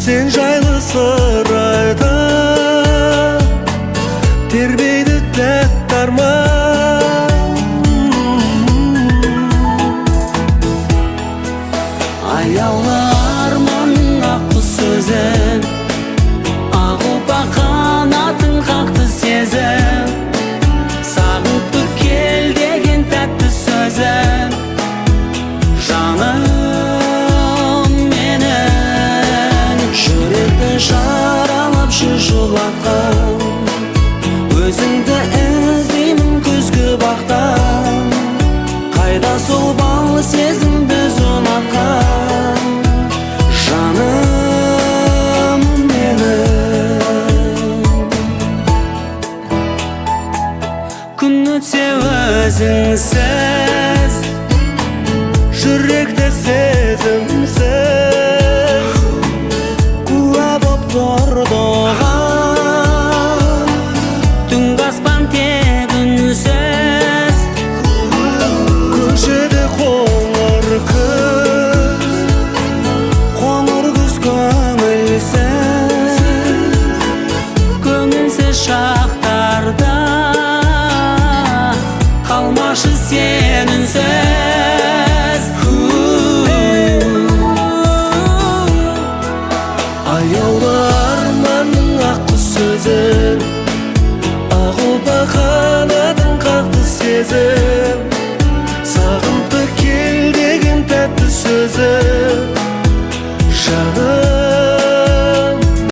Сен жайлы сыр айтып, тербейді тәтті арман. Аяулы арман ақ құс сөзі, ақ ұлпа қанатын қақты сезім. Сағынып тұр кел деген тәтті сөзі, жаным менің. Жүректі жаралап жүр жылатқан, өзіңді іздеймін күзгі бақтан. Қайда сол бал сезім біз ұнатқан, жаным менің? Күн өтсе өзіңсіз, жүректі сезімсіз, куә боп тұрды оған. Түнгі аспан тек үнсіз. Көшеде қоңыр күз, қоңыр күз көңілсіз. Көңілсіз шақтарда қалмашы сен үнсіз.